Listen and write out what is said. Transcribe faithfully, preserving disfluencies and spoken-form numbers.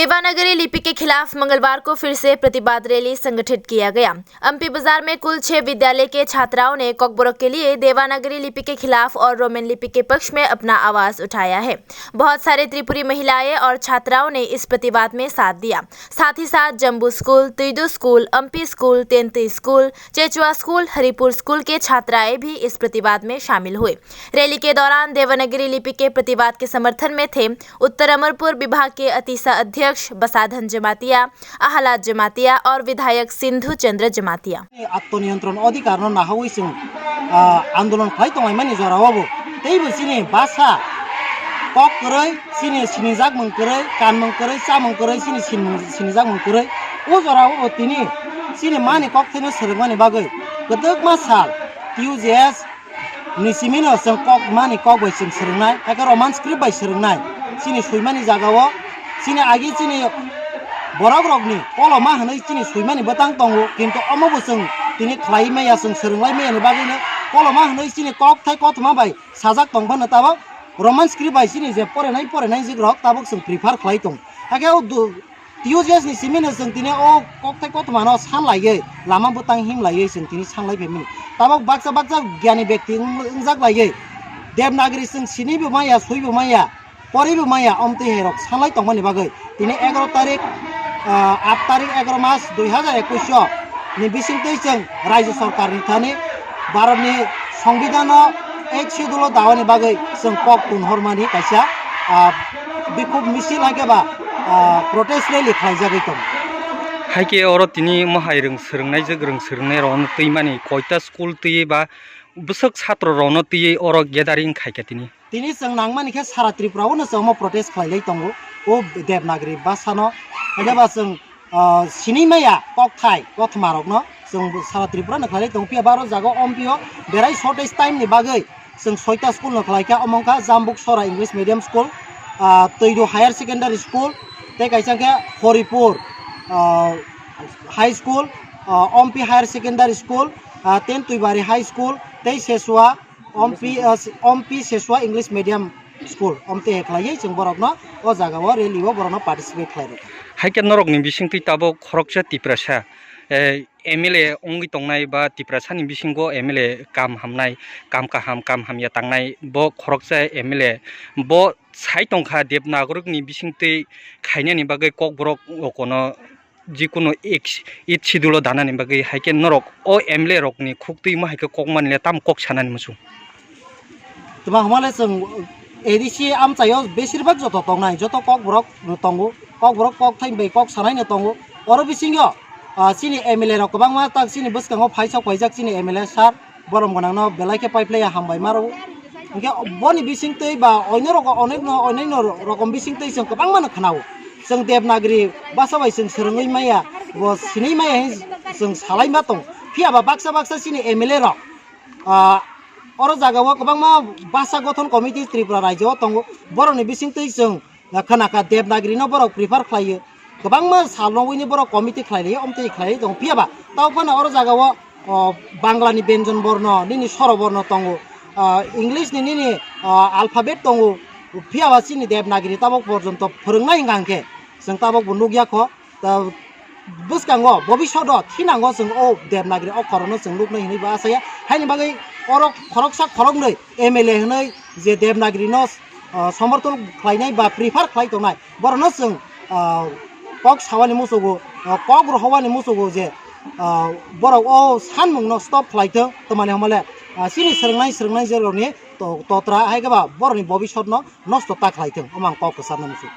देवनागरी लिपि के खिलाफ मंगलवार को फिर से प्रतिवाद रैली संगठित किया गया। एमपी बाजार में कुल छह विद्यालय के छात्राओं ने कोकबोरोक के लिए देवनागरी लिपि के खिलाफ और रोमन लिपि के पक्ष में अपना आवाज उठाया है। बहुत सारे त्रिपुरी महिलाएं और छात्राओं ने इस प्रतिवाद में साथ दिया। साथ ही साथ जम्बू स्कूल, तुइदू स्कूल, एमपी स्कूल, तेंतु स्कूल, चेचुआ स्कूल, हरिपुर स्कूल के छात्राएं भी इस प्रतिवाद में शामिल हुए। रैली के दौरान देवनागरी लिपि के प्रतिवाद के समर्थन में थे उत्तर अमरपुर विभाग के अतीसा अध्यक्ष बसाधन जमातिया, अहलाद जमातिया और विधायक सिंधु चंद्र Jamatia. Atmoniyontron odhikar no nahawi chwng, ah, andolon khlai tonglaimani jora o bo. Tei bo chini basa kok kwrwi, chini sinijak mung kwrwi, kanmung kwrwi, chamung kwrwi, chini sinmung, sinijak mung kwrwi. O jora o bo tini chini mani kok thaino swrwngmani bagwi kwdwkma sal T U J S ni simino chwng kok mani kok bai chwng swrwngnai, hakhe Roman script bai swrwngnai. Chini swimani jagao chini agi chini borok rokni koloma hwnwi chini swimani bwtang tongo, kintu omo bo chwng tini khlai maya, chwng swrwnglai maya ni bagwino koloma hwnwi chini kok thai kothoma bai sajak tong phano tabok Roman script bai chini je porenai porenai jikrok tabok chwng prefer khlai tong. Hakhe o du-, T U J S ni simino chwng tini o kokthai kothomano san laiwi, lama bwtang him laiwi chwng tini san lai phaimani. Tabok baksa baksa gyani bekti wng-, wngjak laiwi, Devanagari chwng sinibo maya, suibo maya, poribo maya, omtwi hai rok san lai tongmani bagwi tini egaroh tarik, ah, aat tarik egaroh mas dui hazar ekush o ni bisingtwi chwng Rajya Sarkar ni thani Bharat ni Songbidan o eighth schedule o dawani bagwi chwng kok tun hormani kaisa, ah, bikhuk misil hai khe ba, ah, protest rally khlaijagwi tongo. Hai khe oro tini mohai rwng swrwngnaijak, rwng swrwngnai rokno twimani koita school twiwi ba bwswk satro rokno twiwi oro gathering khai kha tini. Tini chwng nangmani khe sara Tripura o no chwng omo protest khlailai tongo o Devanagari bhasha no. Hai khe ba chwng ah, sini maya kokthai kothoma rokno chwng sara Tripura no khlai tongo, phiya ba oro jaga o ompio berai shortage time ni bagwi chwng soita school no khlai kha, omo wngkha Jambuk Sora English Medium School, ah, Toidu Higher Secondary School, tei kaisa khe Horipur, ah, High School, ah, Ompi Higher Secondary School, ah, Tentuibari High School, tei Sesua Ompi, ah, Ompi Sesua English Medium School, omte khlaiwi chwng borokno o jaga o rally o borokno participate khlai rwkha. Hai khe norokni bisingtwi tabuk khoroksa Tiprasa, eh, M L A wngwi tongnai ba Tiprasani bisingo M L A kam hamnai, kam kaham, kam hamya tangnai, bo khoroksa M L A bo sai tongkha Devanagari ni bisingtwi khainani bagwi kokborok okono jikunu eighth schedule o danani bagwi, hai khe norok o M L A rokni khuk twi ma hai khe kok mani le tamo kok sanani muchung. Tuma hwnba le chwng A D C amchaio besir bak joto tongnai, joto kokborok tongo, kokborok kokthai bai kok sanai no tongo. Oro bisingo, ah, chini M L A rok kwbangma tak chini bwskango phaisok phaijak chini M L A sir. Borom gwnangno belai khe pai phlaiya, hambai ma rwo. Hinkhe boni bisingtwi ba oino rogo-, onekno, oinaino rokom bisingtwi chwng kwbangmano khwnao. Chwng Devanagari bhasha bai chwng swrwngwi maya, bo sinwi maya hwnwi chwng salai ma tong. Phiya ba baksa baksa chini M L A rok, ah, oro jagao kwbangma bhasha gothon committee Tripura rajyo o tongo. Borokni bisingtwi chwng khna kha Devanagari no borok prefer khlaio. Kwbangma sal no wini borok committee khlai laio, omtwi khlai tong. Phiya ba tao phano oro jagao, o, Bangla ni Benjon Borno, nini Soro Borno tongo, ah, English ni nini, ah, alphabet tongo. Phiya ba chini Devanagari tabok porjonto phwrwngnai hwnka hwnkhe chwng tabok bo nukya kho. Ta bwskango bobishodo thinango chwng o Devanagari okkhorno chwng nuknai hwnwi bo asaya. Haini bagwi oro khoroksa khoroknwi M L A hwnwi je Devanagari no, ah, somorthon khlainai ba prefer khlai tongnai, borokno chwng, ah, kok sawani muchugo, ah, kok rohowani muchugo je, ah, borok o sanmungno stop khlai thung, twmani hwnba le, ah, chini swrwngnai, swrwngnai jerokni to-, totra hai khe ba borokni bobisotno nosto ta khlai thung, omo ang kok kwcharno muchung.